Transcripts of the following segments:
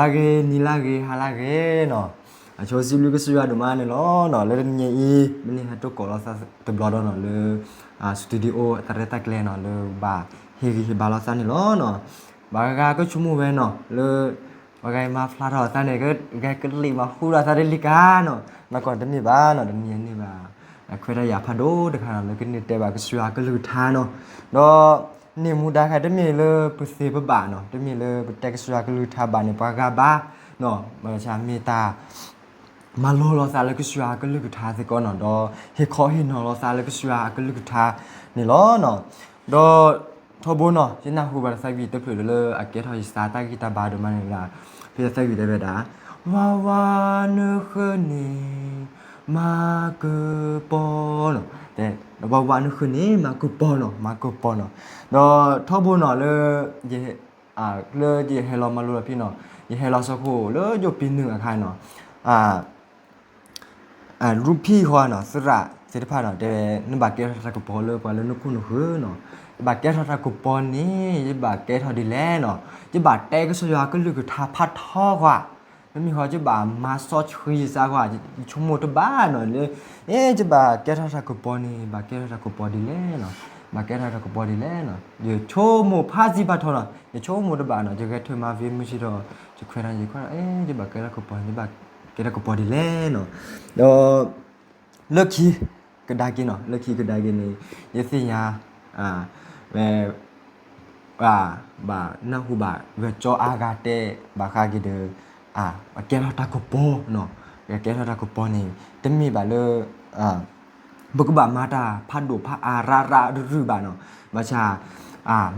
ဟါလၢအဂ့ၤ, နံၤလၢအဂ့ၤ, ဟါလၢအဂ့ၤနီၤ. အဆိစံးဘျုးကစၢ်ယွၤဒိၣ်မးန့ၣ်လီၤနီၤ. လၢတနံၤအံၤ မ့ၢ်န့ၢ်ဟဲတိၢ်ကိးလီၤသးတဘျီဒီးနီၤ လၢ studio အတၢ်ရဲၣ်တၢ်ကျဲၤနီၤ လၢဘၣ်ဟ့ၣ်ဂံၢ်ဟ့ၣ်ဘါလီၤသးန့ၣ်လီၤနီၤ. ဘၣ်ဂၤကဆိကမိၣ်ဝဲနီၤ လၢ ပှၤဂၤအံၤမၤဖျါထီၣ်သးန့ၣ် ကဂဲၤကလံၣ်မၤဃူဒီးသးတလံၤကါနီၤ. နီၢ်ကီၢ်တမ့ၢ်ဘၣ်နီၤ, တနံၤအံၤန့ၣ်ဘၣ် ခွဲးတၢ်ယာ်ဖးဒိၣ်တခါနီၤ လၢကန့ၢ်တဲဘၣ်ကစၢ်ယွၤကလုၢ်ကထါနီၤ. ဒီးန့ၢ်မူဒါခါတမ့ၢ်လၢပသ့ပဘၣ်နီၤ, တမ့ၢ်လၢပတဲကစၢ်ယွၤကလုၢ်ကထါဘၣ်န့ၣ် ပှၤဂၤဘၣ်နီၤ. ဘၣ်ဆၣ်မ့ၢ်တၢ် မၤလိလီၤသးလၢကစၢ်ယွၤကလုၢ်ကထါစ့ၢ်ကီးနီၤ, ဒီးဟ့ၣ်ခီဟ့ၣ်နီၤလီၤသးလၢကစၢ်ယွၤအကလုၢ်ကထါန့ၣ်လီၤနီၤ. ဒီးထီဘိနီၤ ယနၢ်ဟူဘၣ်တၢ်သးဝံၣ်တဖျၢၣ်ဒီးလၢအကဲထီၣ်ယသးတၢ်ဂံၢ်တၢ်ဘါဒိၣ်မးန့ၣ်ဒၣ် ဖဲသးဝံၣ်တဲဝဲဒၣ် ဝါဝါနဃၢၤန့ၣ် မၤကပီၤနီၤ, ဝါဝါနဃၢၤန့ၣ် မၤကပီၤနီၤ, မၤကပီၤနီၤ. ဒီးထီဘိနီၤ လၢ လၢယဟဲလီၤမၤလိလီၤဖဲနီၤ, ယဟဲလီၤဆၢခိၣ်လၢယိၣ်ပ့ၤနုာ်အခါနီၤ, ရူဖံၣ်ဃီနီၤ သရၣ်သ့ၣ်တဖၣ်နီၤ တဲဝဲ နဘၣ်ကဲထီၣ်တၢ်ကပီၤလၢပှၤလၢနခိၣ်နဃၢၤနီၤ, ယဘၣ်ကဲထီၣ်တၢ်ကပီၤန့ၣ် ယဘၣ်ကဲထီၣ်ဒ်လဲၣ်နီၤ, ယဘၣ်တဲကစၢ်ယွၤကလုၢ်ကထါဖးထီကွၢ် မ့မ့ၢ်ဃီ ယဘၣ်မၤစီဆှံယသးကွၢ်, ယဆိကမိၣ်တဘၣ်နီၤလၢ အဲ ယဘၣ်ကဲထီၣ်တၢ်ကပီၤန့ၣ် ဘၣ်ကဲထီၣ်တၢ်ကပီၤဒ်လဲၣ်နီၤ, ဘၣ်ကဲထီၣ်တၢ်ကပီၤဒ်လဲၣ်နီၤ, ယဆိကမိၣ်ဖးစံးဖးထီနီၤ, ယဆိကမိၣ်တဘၣ်နီၤ, ယဂဲၤထၢၣ်မၤဝံၤမုၢ်ဆ့ၣ်ဒီး ယခွဲးတၢ် ယခွဲးတၢ် အဲ ယဘၣ်ကဲထီၣ်ကပီၤန့ၣ် ယဘၣ်ကဲထီၣ်ကပီၤဒ်လဲၣ်နီၤ, ဒီး လၢခံကဒါက့ၤနီၤ, လၢခံကဒါက့ၤန့ၣ် ယသ့ၣ်ညါ ဝဲ ဘၣ်နၢ်ဟူဘၣ် ဂဲၤကၠီအါဂၤတဲဘၣ်ဃးက့ၤဒီး အကဲထီၣ်တၢ်ကပီၤနီၤ, အကဲထီၣ်တၢ်ကပီၤန့ၣ် တမ့ၢ်ဘၣ်လၢ ပကဘၣ်မၤတၢ်ဖးဒိၣ်ဖးအါရၣ်ရၣ်ရုၢ်ရုၢ်ဘၣ်နီၤ, ဘၣ်ဆၣ်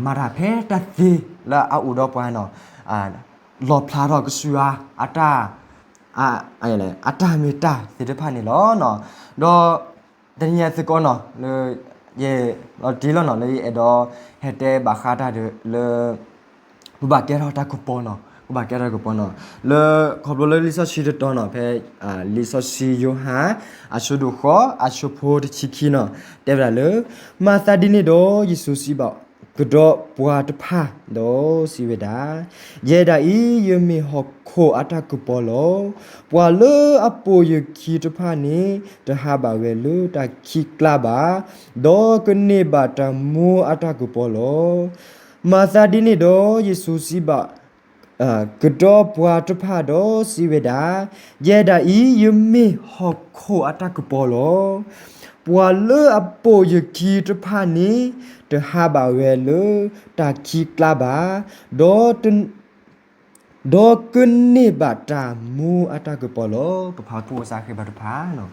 မၤတၢ်ဖဲတၢ်သ့လၢအအိၣ်ဒီးပှၤနီၤ, လီၣ်ဖျါထီၣ်ကစၢ်ယွၤအတၢ် အတၢ်မ့ၢ်တၢ်သ့ၣ်တဖၣ်န့ၣ်လီၤနီၤ, ဒီး တနံၤအံၤစ့ၢ်ကီးနီၤ လၢ ယ လီၤတံၢ်လီၤနီၤ လၢယအဲၣ်ဒိး ဟဲတဲဘၣ်ဃးတၢ်ဒီးလၢ ပဘၣ်ကဲထီၣ်တၢ်ကပီၤနီၤ, ပဘၣ်ကဲထီၣ်တၢ်ကပီၤနီၤ, လၢခီဖျိလၢလံာ်စီဆှံတတီၤနီၤ ဖဲ လံာ်စီဆှံယိၤဟၣ် အဆၢဒိၣ်ဃိး အဆၢဖိတဆံခံနီၤ တဲဝဲဒၣ်လၢ မၤသးဒ်န့ၣ်ဒီး ယ့ၣ်ၡူးစံးဘၣ် ကဒီးပှၤတဖၣ်ဒီးစံးဝဲဒၣ်, ယဲဒၣ်အံၤ ယမ့ၢ်ဟီၣ်ခိၣ်အတၢ်ကပီၤလီၤ. ပှၤလၢအပိာ်ယခံတဖၣ်န့ၣ် တဟးဘၣ်ဝဲလၢတၢ်ခံးကျါဘၣ်, ဒီးကန့ၢ်ဘၣ်တၢ်မူအတၢ်ကပီၤလီၤ. မၤသးဒ်န့ၣ်ဒီး ယ့ၣ်ၡူးစံးဘၣ် ကဒီးပှၤတဖၣ်ဒီးစံးဝဲဒၣ်, ယဲဒၣ်အံၤ ယမ့ၢ်ဟီၣ်ခိၣ်အတၢ်ကပီၤလီၤ. ပှၤလၢအပိာ်ယခံတဖၣ်န့ၣ် တဟးဘၣ်ဝဲလၢတၢ်ခံးကျါဘၣ်, ဒီး ဒီးကန့ၢ်ဘၣ်တၢ်မူအတၢ်ကပီၤလီၤ. ပဖးဖှိၣ်ကစၢ်ခရံာ်ဘၣ်တဖၣ်နီၤ,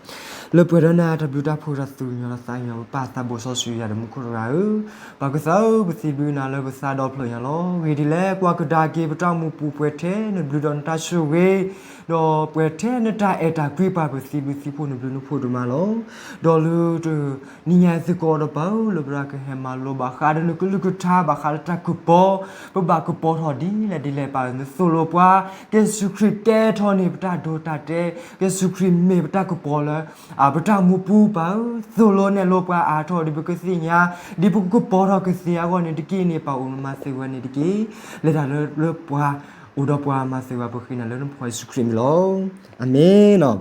လၢပှဲၤဒီးနၤတၢ်ဘျုးတၢ်ဖှိၣ်တၢ်သူၣ်ကညီၤသးကညီၤ ပပၢ်သးဘိၣ်စီဆှံယွၤဒီးမူခိၣ်တဂၤဧၢ, ပၢ်ကစၢ်ဧၢ ပစံးဘျုးနၤလၢပသးဒီဖျၢၣ်ညါလီၤ. ဂ့ၤဒ်လဲၣ် ကွၢ်ကဒါက့ၤပတၢ်အိၣ်မူပူၤ ပှဲၤထဲနဘျုးဒီးနတၢ်ဆိၣ်ဂ့ၤ, ဒီးပှဲၤထဲနတၢ်အဲၣ်တၢ်ကွံ ပၢ်ပစံးဘျုးသံဖှိၣ်နဘျုးနဖှိၣ်ဒိၣ်မးလီၤ. ဒီးလၢတနံၤညါအံၤစ့ၢ်ကီးဒီးပၢ်ဧၢ လၢပတၢ်ကဟဲမၤလိဘၣ်ဃးဒီးနကလုၢ်ကထါ ဘၣ်ဃးလၢတၢ်ကပီၤ, ပဘၣ်ကပီၤထီၣ်ဒ်လဲၣ်ဒ်လဲၣ် ပၢ်ဧၢ နသိၣ်လိပှၤ ကစၢ်ယ့ၣ်ၡူးခရံာ်ကဲထီၣ်န့ၢ်ပတၢ်ဒိတၢ်တဲာ်, ကစၢ်ယ့ၣ်ၡူးခရံာ်မ့ၢ်ပတၢ်ကပီၤလၢ ပတၢ်မူပူၤ ပၢ်ဧၢ, သိၣ်လိနဲၣ်လိပှၤအါထီၣ်ဒ်ပကသ့ၣ်ညါ, ဒ်ပကကပီၤထီၣ်ကသ့အဂီၢ်န့ၣ်တက့ၢ်န့ၣ် ပၢ်အိၣ်မၤစၢၤဝဲန့ၣ်တက့ၢ်. လဲၤတၢ်လၢပှၤ အိၣ်ဒီးပှၤမၤစၢၤဝဲ ပဃ့နၤလၢနဖိယ့ၣ်ၡူးခရံာ်မံၤလီၤ. အၤမ့ၣ်နီၤ.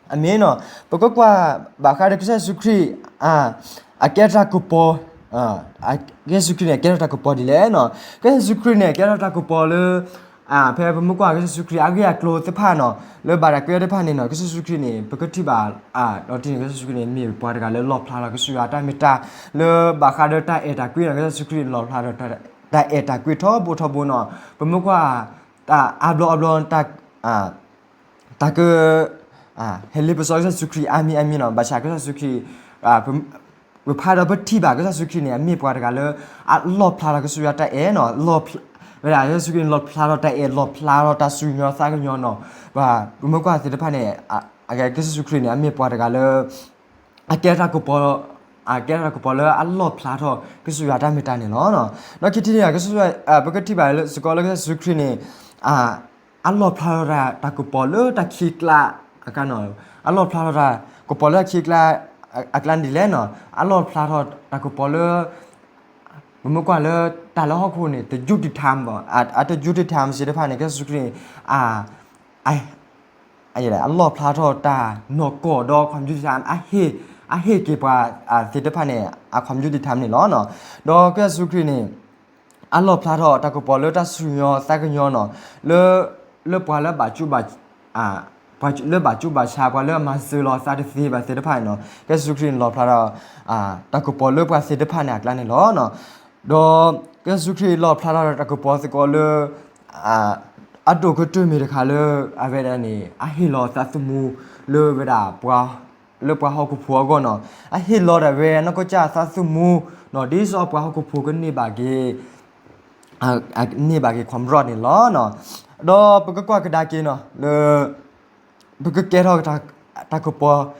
အၤမ့ၣ်နီၤ. ပကကွၢ်ဘၣ်ဃးဒီးကစၢ်ယ့ၣ်ၡူးခရံာ် အကဲထီၣ်တၢ်ကပီၤ, ကစၢ်ယ့ၣ်ၡူးခရံာ်န့ၣ် အကဲထီၣ်တၢ်ကပီၤဒ်လဲၣ်နီၤ. ကစၢ်ယ့ၣ်ၡူးခရံာ်န့ၣ် အကဲထီၣ်တၢ်ကပီၤလၢ ဖဲပမ့ၢ်ကွၢ်ကစၢ်ယ့ၣ်ၡူးခရံာ်အဂ့ၢ်အကျိၤသ့ၣ်တဖၣ်နီၤ လၢဘၣ်တၢ်ကွဲးတဖၣ်န့ၣ်နီၤ ကစၢ်ယ့ၣ်ၡူးခရံာ်န့ၣ် ပကထံၣ်ဘၣ် ဒီးတနံၤ ကစၢ်ယ့ၣ်ၡူးခရံာ်န့ၣ် မ့ၢ်ပှၤတဂၤလၢလီၣ်ဖျါထီၣ်ကစၢ်ယွၤတၢ်မ့ၢ်တၢ် လၢဘၣ်ဃးဒီးတၢ်အဲၣ်တၢ်ကွံနီၤ ကစၢ်ယ့ၣ်ၡူးခရံာ်န့ၣ် လီၣ်ဖျါထီၣ် တၢ်အဲၣ်တၢ်ကွံထီဘိထီဘိနီၤ ပမ့ၢ်ကွၢ် အါဘျီအါဘျီ တၢ်က ဟဲလ့ပစီကစၢ်ယ့ၣ်ၡူးခရံာ်အါမံၤအါမံၤနီၤ ဘၣ်ဆၣ်ကစၢ်ယ့ၣ်ၡူးခရံာ် ပဖးဒီးပထံၣ်ဘၣ်ကစၢ်ယ့ၣ်ၡူးခရံာ်န့ၣ် အမ့ၢ်ပှၤတဂၤလၢ အလီၣ်ဖျါထီၣ်ကစၢ်ယွၤတၢ်အဲၣ်နီၤ ဝဲဒၣ်ကစၢ်ယ့ၣ်ၡူးခရံာ်န့ၣ် လီၣ်ဖျါထီၣ်တၢ်အဲၣ် လီၣ်ဖျါထီၣ်တၢ်စူၢ်ကညီၤသးကညီၤနီၤ ပမ့ၢ်ကွၢ်သ့ၣ်တဖၣ်န့ၣ် ကစၢ်ယ့ၣ်ၡူးခရံာ်န့ၣ် အမ့ၢ်ပှၤတဂၤလၢ အကဲထီၣ်တၢ်ကပီၤ အကဲထီၣ်တၢ်ကပီၤလၢအလီၣ်ဖျါထီၣ်ကစၢ်ယွၤတၢ်မ့ၢ်တၢ်န့ၣ်လီၤ. ဒီးခံထံၣ်န့ၣ် ပကထံၣ်ဘၣ်စ့ၢ်ကီးလၢကစၢ်ယ့ၣ်ၡူးခရံာ်န့ၣ် အလီၣ်ဖျါထီၣ်တၢ်ကပီၤလၢတၢ်ခံးကျါ အကျါနီၤ အလီၣ်ဖျါထီၣ်တၢ်ကပီၤလၢအခံးကျါ အကျါဒ်လဲၣ်နီၤ အလီၣ်ဖျါထီၣ်တၢ်ကပီၤလၢ ပမ့ၢ်ကွၢ်လၢ တၢ်လၢဟီၣ်ခိၣ်န့ၣ် တယူၢ်တံၢ်ထၣ်ဘၣ်, အတယူၢ်တံၢ်ထၣ်မစ့ၢ်တဖၣ်န့ၣ် ကစၢ်ယ့ၣ်ၡူးခရံာ်န့ၣ် အ အလီၣ်ဖျါထီၣ်တၢ်နီၢ်ကီၢ်ဒီး ခွန်ယူၢ်တံၢ်ထၣ် အဟ့ၣ်က့ၤပှၤသ့ၣ်တဖၣ်န့ၣ် အခွန်ယူၢ်တံၢ်ထၣ်န့ၣ်လီၤ. ဒီးကစၢ်ယ့ၣ်ၡူးခရံာ်န့ၣ် အလီၣ်ဖျါထီၣ်တၢ်ကပီၤလၢတၢ်စူၤညီသးကညီၤနီၤ လၢ လၢပှၤလၢဘၣ်ကၠူၣ်ဘၣ် ပှၤလၢဘၣ်ကၠူၣ်ဘၣ်ဆါ ပှၤလၢအမၤစၢၤလီၤသးတသ့ဘၣ်သ့ၣ်တဖၣ်န့ၣ်နီၤ ကစၢ်ယ့ၣ်ၡူးခရံာ်န့ၣ်လီၣ်ဖျါထီၣ် တၢ်ကပီၤလၢပှၤသ့ၣ်တဖၣ်န့ၣ်အကျါန့ၣ်လီၤ. ဒီးကစၢ်ယ့ၣ်ၡူးခရံာ်လီၣ်ဖျါထီၣ်တၢ်ကပီၤစ့ၢ်ကီးလၢ အဒိၣ်ကတၢၢ်မ့ၢ်တခါလၢ အဝဲဒၣ်န့ၣ် အဟ့ၣ်လီၤသးသမူလၢဝဲဒၣ် လၢပှၤဟီၣ်ခိၣ်ဖိအဂီၢ်နီၤ အဟ့ၣ်လီၤဒၣ်ဝဲနီၢ်ကစၢ်သးသမူနီၤ ဒ်သိးပှၤဟီၣ်ခိၣ်ဖိကန့ၢ်ဘၣ်က့ၤ န့ၢ်ဘၣ်က့ၤ ခွန်ဘြီၣ်န့ၣ်လီၤ. ဒီးပကကွၢ်ကဒါက့ၤနီၤ လၢ ပကကဲထီၣ်တၢ်ကပီၤ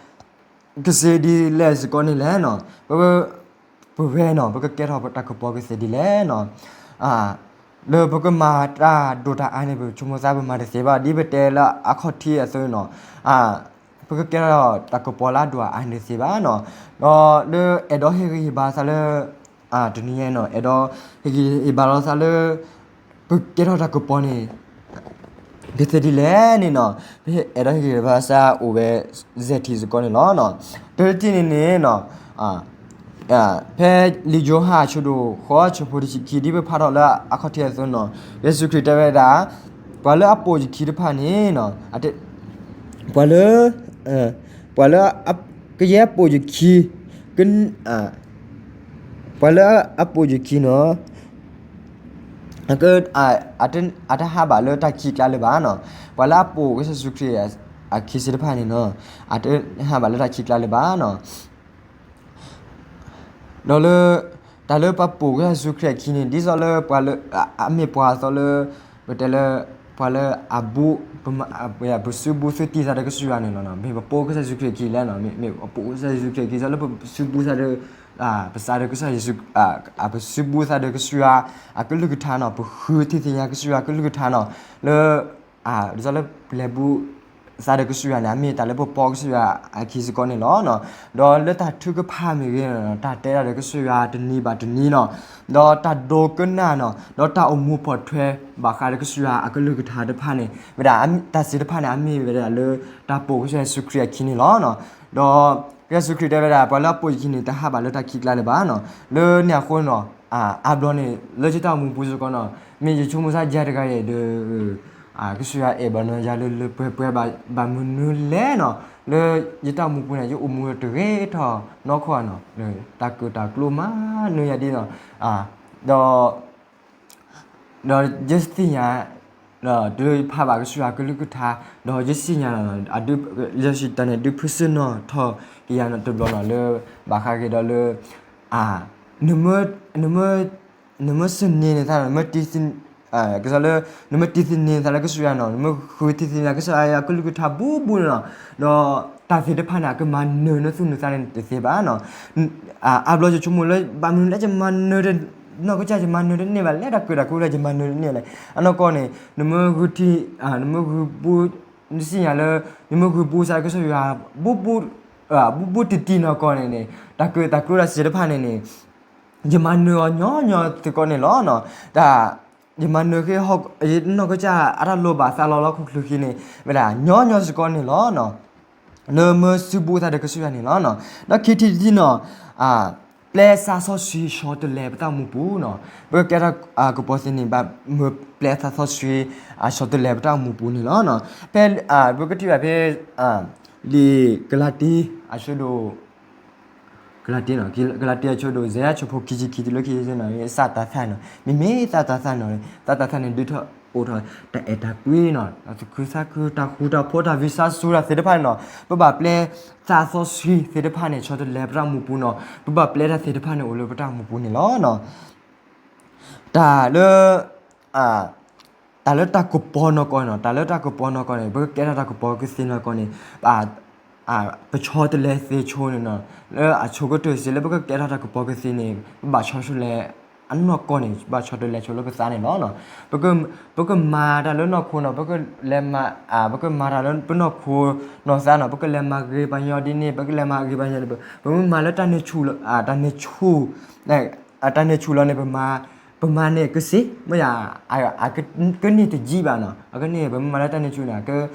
ကသ့ဒ်လဲၣ်စ့ၢ်ကီးန့ၣ်လဲၣ်နီၤ ပဝဲနီၤ ပကကဲထီၣ်တၢ်ကပီၤကသ့ဒ်လဲၣ်နီၤ လၢပကမၤတၢ်ဒိၣ်တၢ်အါန့ၣ် ပဆိကမိၣ်သးပမၤတသ့ဘၣ် ဒ်ပတဲလၢအခီၣ်ထံးအသိးနီၤ ပကကဲထီၣ်တၢ်ကပီၤလၢအဒိၣ်အါန့ၣ်တသ့ဘၣ်နီၤ ဒီးလၢအဲၣ်ဒိးဟ့ၣ်ဂံၢ်ဟ့ၣ်ဘါသးလၢ တနံၤညါနီၤ အဲၣ်ဒိးဟ့ၣ်ဂံၢ်ဟ့ၣ်ဘါလီၤသးလၢ ပကဲထီၣ်တၢ်ကပီၤန့ၣ် ကသ့ဒ်လဲၣ်န့ၣ်နီၤ ပအဲၣ်ဒိးဟ့ၣ်ဂံၢ်ဟ့ၣ်ဘါသးအိၣ်ဝဲ စဲးထံးစ့ၢ်ကီးန့ၣ်လီၤ. တထံၣ်န့ၣ်န့ၣ်နီၤ ဖဲလံာ်ယိၤဟၣ်အဆၢဒိၣ်ဃိး ဆၢဖိတဆံခံ ဒ်ပဖးထီၣ်လၢအခီၣ်ထံးအသိးနီၤ ယ့ၣ်ၡူးခရံာ်တဲဝဲဒၣ် ပှၤလၢအပိာ်ယခံတဖၣ်န့ၣ် ပှၤလၢ ပှၤလၢ ကယဲၢ်ပိာ်ယခံ ပှၤလၢအပိာ်ယခံနီၤ အတဟးဘၣ်လၢတၢ်ခံးကျါလၢၤဘၣ်နီၤ ပှၤလၢအပိာ်ကစၢ်ယ့ၣ်ၡူးခရံာ်အခံသ့ၣ်တဖၣ်န့ၣ်နီၤ အတဟးဘၣ်လၢတၢ်ခံးကျါလၢၤဘၣ်နီၤ ဒီးလၢ တၢ်လၢပပိာ်ကစၢ်ယ့ၣ်ၡူးခရံာ်အခံန့ၣ် ဒ်သိးလၢပှၤလၢ အမ့ၢ်ပှၤအသိးလၢ ပတဲလၢ ပှၤလၢအဘူး ပစုဘူးသုတံၢ်သးဒီးကစၢ်ယွၤန့ၣ်လီၤ. မ့ၢ်ပပိာ်ကစၢ်ယ့ၣ်ၡူးခရံာ်အခံလဲၣ်နီၤ မ့ၢ်ပပိာ်ကစၢ်ယ့ၣ်ၡူးခရံာ်အခံ ဒ်သိးလၢပစုဘူးသးဒီး ပစးဒီးကစၢ်ယ့ၣ်ၡူး ပစုဘူးသးဒီးကစၢ်ယွၤအကလုၢ်ကထါနီၤ ပဃုထံၣ်သ့ၣ်ညါကစၢ်ယွၤအကလုၢ်ကထါနီၤ လၢ ဒ်သိးလၢပလဲၤဘူးသးဒီးကစၢ်ယွၤန့ၣ် အမ့ၢ်တၢ်လၢပပိာ်ကစၢ်ယွၤအခံစ့ၢ်ကီးန့ၣ်လီၤ. ဒီးလၢတၢ်ထုကဖၣ်မ့ၢ်ဂ့ၤ တၢ်တဲတၢ်ဒီးကစၢ်ယွၤတနံၤဘၣ်တနံၤနီၤ ဒီးတၢ်ဒိကနၣ်နီၤ ဒီးတၢ်အိၣ်မူပိာ်ထွဲဘၣ်ဃးဒီးကစၢ်ယွၤအကလုၢ်ကထါတဖၣ်န့ၣ် ဝဲဒၣ်တၢ်သ့ၣ်တဖၣ်န့ၣ် အမ့ၢ်ဝဲဒၣ်လၢတၢ်ပိာ်ကစၢ်ယ့ၣ်ၡူးခရံာ်အခံန့ၣ်လီၤ. ဒီးကစၢ်ယ့ၣ်ၡူးခရံာ်တဲဝဲဒၣ် ပှၤလၢအပိာ်ယခံန့ၣ် တဟးဘၣ်လၢတၢ်ခံးကျါလၢၤဘၣ်နီၤ လၢန့ၣ်အဃိနီၤ အါဘျီန့ၣ် လၢယတၢ်အိၣ်မူပူၤစ့ၢ်ကီးနီၤ မ့ၢ်ယဆိကမိၣ်သးယၤတဂၤအံၤဒီး ကစၢ်ယွၤအဲၣ်ဘၣ်နီၤယၤလၢလၢပှဲၤပှဲၤဘၣ်မနုၤလဲၣ်နီၤ လၢယတၢ်အိၣ်မူပူၤန့ၣ် ယအိၣ်မူတဂ့ၤထီၣ်နီၢ်ခိနီၤ တၢ်ကၢၣ်တၢ်ကျိမၤနၢၤယၤဒ်နီၤ ဒီး ဒီးယသ့ၣ်ညါ ဒီးယဖးဘၣ်ကစၢ်ယွၤကလုၢ်ကထါ ဒီးယသ့ၣ်ညါ လံာ်စီဆှံတၢ်န့ၣ် ဒုးဖုစ့ၢ်နီၤထီၣ်က့ၤယၤနီၤတဘျီနီၤ လၢ ဘၣ်ဃးက့ၤဒီးလၢ နမ့ၢ် နမ့ၢ်စံးန့ၢ်နသးနီၤ နမ့ၢ်တံ ကစီလၢ နမ့ၢ်တံၤသန့ၤနသးလၢကစၢ်ယွၤနီၤ နမ့ၢ်ဃုထံၣ်သ့ၣ်ညါကစၢ်ယွၤကလုၢ်ကထါဘူးဘူးန့ၣ်နီၤ ဒီးတၢ်သ့ၣ်တဖၣ်န့ၣ် အကမၤနၢၤနသူၣ်နသးန့ၣ်တသ့ဘၣ်နီၤ အါဘျီယဆိကမိၣ်လၢ ဘၣ်မနုၤလၢယမၤနၢၤ နီၢ်ကစၢ် ယမၤနၢၤတန့ၢ်ဘၣ်လဲၣ် တၢ်ကၢၣ်တၢ်ကျိလၢယမၤနၢၤတန့ၢ်လဲၣ် အနီၢ်ကီၢ်န့ၣ် နမ့ၢ်ဃုထံၣ် နမ့ၢ်ဃုဘူး နသ့ၣ်ညါလၢ နမ့ၢ်ဃုဘူးသးလၢကစၢ်ယွၤ ဘူးဘူး ဘူးဘူးတံၢ်တံၢ်နီၢ်ကီၢ်န့ၣ်န့ၣ် တၢ်ကၢၣ်တၢ်ကျိတၢ်သ့ၣ်တဖၣ်န့ၣ်န့ၣ် ယမၤနၢၤအီၤညီညီစ့ၢ်ကီးန့ၣ်လီၤ. တၢ် ယမၤနၢၤဃ့ နီၢ်ကစၢ်အတၢ်လိၣ်ဘၣ်သးလီၤလီၤခူၣ်ချ့ဃ့န့ၣ် ဝဲဒၣ်ညီညီစ့ၢ်ကီးန့ၣ်လီၤ. နမ့ၢ်စုဘူးသးဒီးကစၢ်ယွၤန့ၣ်လီၤ. ဒီးခံထံၣ်တထံၣ်နီၤ ပျဲသးစီဆှံဆီတလဲပတၢ်အိၣ်မူပူၤနီၤ ပကကဲထီၣ်ကပီၤသ့န့ၣ် ဘၣ်မ့ၢ်ပျဲသးစီဆှံ ဆီတလဲပတၢ်အိၣ်မူပူၤန့ၣ်လီၤ. ဖဲ ပကထံၣ်ဘၣ်ဖဲ လံာ်ကလၤတံ အဆၢဒိၣ် ကလၤတံ ကလၤတံအဆၢဒိၣ် စဲးဆၢဖိခံဆံခံတုၤလၢခံဆံနီၤ သးတၤသၣ်နီၤ မ့မ့ၢ်သးတၤသၣ်နီၤ သးတၤသၣ်န့ၣ် ဒုးထီၣ်အိၣ်ထီၣ်တၢ်အဲၣ်တၢ်ကွံနီၤ တၢ်သူၣ်ခုသးခု တၢ်ဃူတၢ်ဖိး တၢ်ဝံသးစူၤတၢ်သ့ၣ်တဖၣ်န့ၣ်နီၤ ပဘၣ်ပျဲသးစီဆှံသ့ၣ်တဖၣ်န့ၣ် ဆီတလဲပတၢ်အိၣ်မူပူၤနီၤ ပဘၣ်ပျဲတၢ်သ့ၣ်တဖၣ်န့ၣ်အိၣ်လၢပတၢ်အိၣ်မူပူၤန့ၣ်လီၤ. တၢ်လၢ တၢ်လၢတၢ်ကပီၤနီၢ်ကီၢ်န့ၣ်နီၤ တၢ်လၢတၢ်ကပီၤနီၢ်ကီၢ်န့ၣ် ပကကဲထီၣ်တၢ်ကပီၤကသ့နီၢ်ကီၢ်န့ၣ် ပဆီတလဲသ့ဆိန့ၣ်နီၤ လၢအဆိကတၢၢ်စ့ၢ်လၢပကကဲထီၣ်တၢ်ကပီၤကသ့န့ၣ် ပဘၣ်ဆီတလဲအနီၢ်ကီၢ်န့ၣ် ဘၣ်ဆီတလဲဆိလၢပသးန့ၣ်လီၤ. ပကမၤတၢ်လၢနီၢ်ခိနီၤ ပကလဲၤမၤ ပကမၤတၢ်လၢပနီၢ်ခိနီၢ်သးနီၤ ပကလဲၤမၤဂ့ၤပှၤညီဒ်န့ၣ် ပကလဲၤမၤဂ့ၤပှၤညီန့ၣ် ပမ့ၢ်မၤလၢတၢ်န့ၢ်ဆူၣ် တၢ်န့ၢ်ဆူၣ် တၢ်န့ၢ်ဆူၣ်လီၤန့ၣ် ပမၤ ပမၤန့ၢ်ကသ့, မ့ၢ်ယၤ, အကန့ၢ်တယံာ်ဘၣ်နီၤ, အကန့ၢ် ပမ့ၢ်မၤလၢတၢ်န့ၣ်ဆူၣ်န့ၣ်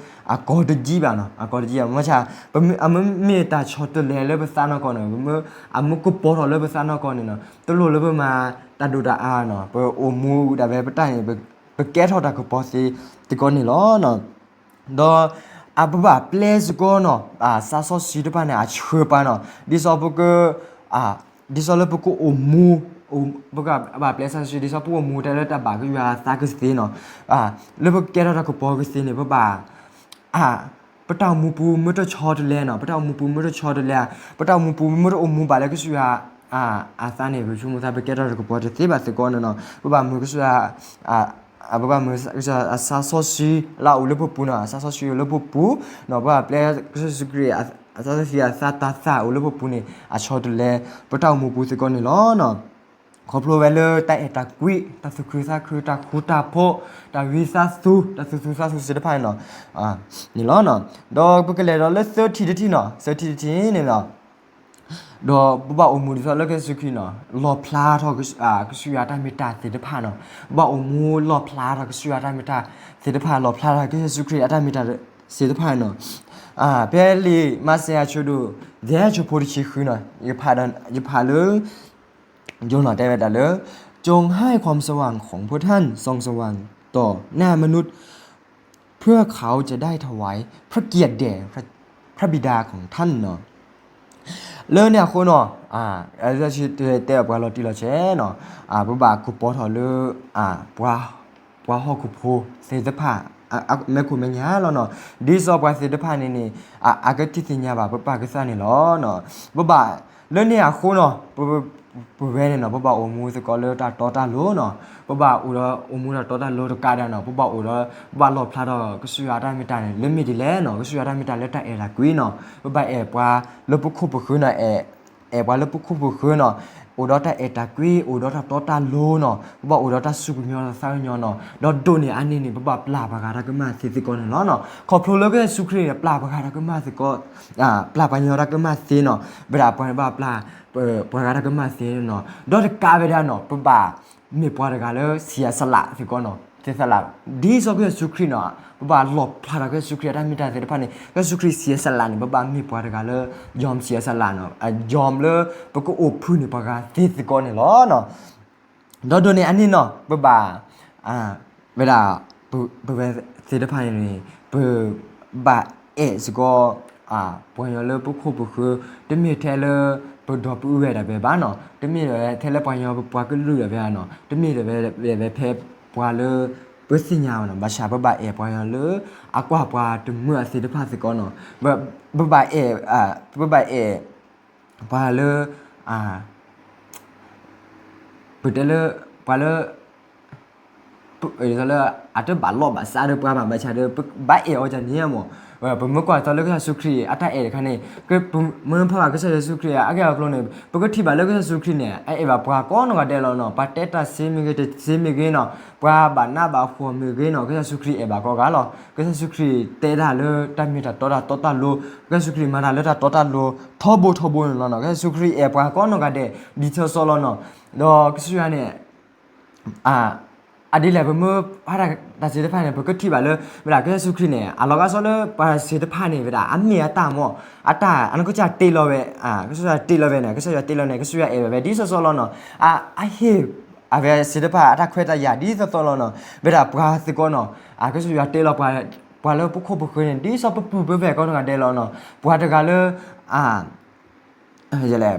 အကီတယံာ်ဘၣ်နီၤ, အကီတယံာ်ဘၣ်, မ့ၢ်ဆၣ်, အမ့ၢ်မ့ၢ်တၢ်ဆီတလဲလၢပသးနီၢ်ကီၢ်န့ၣ်, အမ့ၢ်ကပီၤထီၣ်လၢပသးနီၢ်ကီၢ်န့ၣ်နီၤ, တလိၣ်လၢပမၤတၢ်ဒိၣ်တၢ်အါနီၤ, ပအိၣ်မူဒၣ်ဝဲပတၢ်န့ၣ်, ပကဲထီၣ်တၢ်ကပီၤသ့စ့ၢ်ကီးန့ၣ်လီၤ. ဒီးအပဘၣ်ပျဲစ့ၢ်ကီးနီၤ, သးစီဆှံတဖၣ်န့ၣ် အဆှၢပှၤနီၤ, ဒ်သိးပက, ဒ်သိးလၢပကအိၣ်မူ, ပကဘၣ်ပျဲသးစီဆှံ ဒ်သိးပကအိၣ်မူထဲလၢတၢ်ဘၣ်ကစၢ်ယွၤအသးကသ့နီၤ, လၢပကကဲထီၣ်တၢ်ကပီၤကသ့န့ၣ် ပဘၣ် ပတၢ်အိၣ်မူပူၤမ့ၢ်တဆီတလဲနီၤ, ပတၢ်အိၣ်မူပူၤမ့ၢ်တဆီတလဲ, ပတၢ်အိၣ်မူပူၤမ့ၢ်တအိၣ်မူဘၣ်လၢကစၢ်ယွၤအသးန့ၣ်, ပဆိကမိၣ်သး ပကဲထီၣ်တၢ်ကပီၤတသ့ဘၣ်စ့ၢ်ကီးန့ၣ်နီၤ, ပဘၣ်မၤကစၢ်ယွၤ, ပဘၣ်မၤကစၢ်ယွၤအသးစီဆှံ လၢအအိၣ်လၢပပူၤနီၤ, အသးစီဆှံအိၣ်လၢပပူၤနီၤ, ပဘၣ်ပျဲကစၢ်ယ့ၣ်ၡူးခရံာ်အသးစီဆှံအသးတၤသၣ်အိၣ်လၢပပူၤန့ၣ် အဆီတလဲ ပတၢ်အိၣ်မူပူၤစ့ၢ်ကီးန့ၣ်လီၤ. ခီဖျိဝဲလၢတၢ်အဲၣ်တၢ်ကွံ, တၢ်သူၣ်ခုသးခု, တၢ်ဃူတၢ်ဖိး, တၢ်ဝံသးစူၤ, တၢ်သူၣ်စူၤသးစူၤသ့ၣ်တဖၣ်န့ၣ်လီၤ. န့ၣ်လီၤ. ဒီးပကလဲၤဒီးလၢသၢထံၣ်တထံၣ်နီၤ, သၢထံၣ်တထံၣ်န့ၣ်လီၤ. ဒီးပဘၣ်အိၣ်မူဒ်သိးလၢကစၢ်ယ့ၣ်ၡူးခရံာ်နီၤ, လီၣ်ဖျါထီၣ်ကစၢ်ယွၤအတၢ်မ့ၢ်တၢ်သ့ၣ်တဖၣ်နီၤ, ပဘၣ်အိၣ်မူလီၣ်ဖျါထီၣ်ကစၢ်ယွၤအတၢ်မ့ၢ်တၢ်သ့ၣ်တဖၣ်, လီၣ်ဖျါထီၣ်ကစၢ်ယ့ၣ်ၡူးခရံာ်အတၢ်မ့ၢ်တၢ်သ့ၣ်တဖၣ်နီၤ. ဖဲလံာ်မးသဲအဆၢဒိၣ်သၢ အဆၢဖိတဆံဃုနီၤ, ယဖးလၢ ယိၤနီၤတဲဝဲဒၣ်လၢ, จงให้ความสว่างของพวกท่านส่องสว่างต่อหน้ามนุษย์ เพื่อเขาจะได้ถวายพระเกียรติแด่พระบิดาของท่านနီၤ. လၢန့ၣ်အဃိနီၤ, တဲပှၤလီၤတံၢ်လီၤဆဲးနီၤ, ပဘၣ်ကပီၤထီၣ်လၢ ပှၤဟီၣ်ခိၣ်ဖိသ့ၣ်တဖၣ် မဲာ်ခိၣ်မဲာ်ညါလီၤနီၤ, ဒ်သိးပှၤသ့ၣ်တဖၣ်န့ၣ်န့ၣ် အကထံၣ်သ့ၣ်ညါဘၣ်ပပၢ်ကစၢ်န့ၣ်လီၤ. ပဘၣ်လၢန့ၣ်အဃိနီၤ, ပဝဲန့ၣ်နီၤ ပဘၣ်အိၣ်မူသကိးလၢတၢ်တီတၢ်လိၤနီၤ, ပဘၣ်အိၣ်ဒီးအိၣ်မူတၢ်တီတၢ်လိၤတကးဒၣ်နီၤ, ပဘၣ်အိၣ်ဒီး ပဘၣ်လီၣ်ဖျါထီၣ်ကစၢ်ယွၤအတၢ်မ့ၢ်တၢ်န့ၣ် လၢမ့ၢ်ဒ်လဲၣ်နီၤ, ကစၢ်ယွၤအတၢ်မ့ၢ်တၢ်လၢတၢ်အဲၣ်တၢ်ကွံနီၤ, ပဘၣ်အဲၣ်ပှၤလၢပခိၣ်ပဃၢၤနီၤ, အဲၣ်ပှၤလၢပခိၣ်ပဃၢၤနီၤ, အိၣ်ဒီးတၢ်အဲၣ်တၢ်ကွံ, အိၣ်ဒီးတၢ်တီတၢ်လိၤနီၤ, ပဘၣ်အိၣ်ဒီးတၢ်စူၢ်ကညီၤသးကညီၤနီၤ, ဒီးဒိၣ်န့ၢ်အါန့ၢ်န့ၣ် ပဘၣ်ပျၢ်ပှၤဂၤတၢ်ကမၣ်သ့စ့ၢ်ကီးန့ၣ်လီၤနီၤ. ခီဖျိလၢကစၢ်ယ့ၣ်ၡူးခရံာ်န့ၣ် ပျၢ်ပှၤဂၤတၢ်ကမၣ်စ့ၢ်ကီး, ပျၢ်ပှၤကညီတၢ်ကမၣ်သ့နီၤ, ဝဲဒၣ်ပှၤန့ၣ်ဘၣ်ပျၢ် ပှၤဂၤတၢ်ကမၣ်သ့နီၤ, ဒီးတကးဝဲဒၣ်နီၤ ပဘၣ်မ့ၢ်ပှၤတဂၤလၢ ဆံးအစလးစ့ၢ်ကီးနီၤ, ဆံးအစလး, ဒ်သိးကစၢ်ယ့ၣ်ၡူးခရံာ်နီၤ, ပဘၣ်လီၣ်ဖျါထီၣ်ကစၢ်ယ့ၣ်ၡူးခရံာ်အတၢ်မ့ၢ်တၢ်သ့ၣ်တဖၣ်န့ၣ် ကစၢ်ယ့ၣ်ၡူးခရံာ်ဆံးအစလးန့ၣ် ပဘၣ်မ့ၢ်ပှၤတဂၤလၢ ယွၤဆံးအစလးနီၤ, ယွၤလၢပကအိၣ်ဖုၣ်န့ၢ်ပှၤဂၤသ့စ့ၢ်ကီးန့ၣ်လီၤ. ဒီးဒိၣ်န့ၢ်အါန့ၢ်နီၤ ပဘၣ် ဝဲဒၣ် ပဝဲသ့ၣ်တဖၣ်န့ၣ်န့ၣ် ပဘၣ်အဲၣ်စ့ၢ်ကီး ပှၤကညီလၢပခိၣ်ပဃၢၤ, တမ့ၢ်ထဲလၢပဒီပုၢ်ဝဲၢ်ဒၣ်ဝဲဘၣ်နီၤ, တမ့ၢ်ထဲလၢပှၤကညီပပှၤကလုာ်ဒၣ်ဝဲနီၤ, တမ့ၢ်ထဲဝဲဖဲပှၤလၢပသ့ၣ်ညါဘၣ်နီၤ, ဘၣ်ဆၣ်ပဘၣ်အဲၣ်ပှၤကညီလၢ အကွၢ်ပှၤတမုာ်အသ့ၣ်တဖၣ်စ့ၢ်ကီးနီၤ, ပဘၣ်အဲၣ် ပဘၣ်အဲၣ် ပှၤလၢ ပတဲလၢ ပှၤလၢ လၢအတဘၣ်လီၢ်ဘၣ်စးဒီးပှၤဘၣ် ဘၣ်ဆၣ်ဒီး ပဘၣ်အဲၣ်အီၤန့ၣ်မ့ၢ်, ပမ့ၢ်ကွၢ်သိးလၢကစၢ်ယ့ၣ်ၡူးခရံာ်အတၢ်အဲၣ်တခါန့ၣ်, ပမ့ၢ်ဖးဘၣ်ကစၢ်ယ့ၣ်ၡူးခရံာ်အဂ့ၢ်အကျိၤန့ၣ် ပကထံၣ်ဘၣ်လၢကစၢ်ယ့ၣ်ၡူးခရံာ်န့ၣ် အအဲၣ်ဘၣ်ပှၤကိးနီၢ်ဂၤဒဲးလီၤနီၤ, ပှၤတဲတၢ်စ့မ့ၢ်ဂ့ၤ တစ့မ့ၢ်ဂ့ၤနီၤ, ပှၤဘၣ်နးဘၣ်ဖှီၣ်မ့ၢ်ဂ့ၤနီၤ, ကစၢ်ယ့ၣ်ၡူးခရံာ်အဲၣ်ဘၣ်ကိးဂၤလီၤ. ကစၢ်ယ့ၣ်ၡူးခရံာ်တဲတၢ်လၢတၢ်မ့ၢ်တၢ်တီတၢ်တီတၢ်လိၤ, ကစၢ်ယ့ၣ်ၡူးခရံာ်မၤတၢ်လၢတၢ်တီတၢ်လိၤ ထီဘိထီဘိန့ၣ်လီၤနီၤ. ကစၢ်ယ့ၣ်ၡူးခရံာ်အဲၣ်ပှၤကိးနီၢ်ဂၤဒဲး ဒ်သိးသိးလီၤနီၤ. ဒီးကစၢ်ယွၤန့ၣ် အဒ်လဲၣ် ပမ့ၢ်ဖးတၢ်စ့ၢ်တဖၣ်န့ၣ် ပကထံၣ်ဘၣ်လၢ ဝဲဒၣ်ကစၢ်ယ့ၣ်ၡူးခရံာ်န့ၣ် အလီၤဂာ်စီလၢပှၤစ့ၢ်တဖၣ်န့ၣ် ဝဲဒၣ်အမ့ၢ်အတၢ်မ့ၢ် အတၢ်အနီၢ်ကစၢ်တ့လီၤဝဲ, ကစၢ်ယွၤတ့လီၤဝဲန့ၣ် ကစၢ်ယွၤတ့လီၤန့ၣ် ကစၢ်ယွၤအဲၣ်ဝဲဒ်သိးသိးလီၤနီၤ. အဟ့ၣ် အဝဲစ့ၢ်တဖၣ်အတၢ်ခွဲးတၢ်ယာ်ဒ်သိးသိးလီၤနီၤ. ဝဲဒၣ်ပှၤစ့ၢ်ကီးနီၤ ကစၢ်ယွၤတ့လီၤပှၤ ပှၤလၢပခိၣ်ပဃၢၤန့ၣ် ဒ်သိးပပုၢ်ပဝဲၢ်ကိးနီၢ်ဂၤဒဲးလီၤနီၤ. ပှၤတဂၤလၢ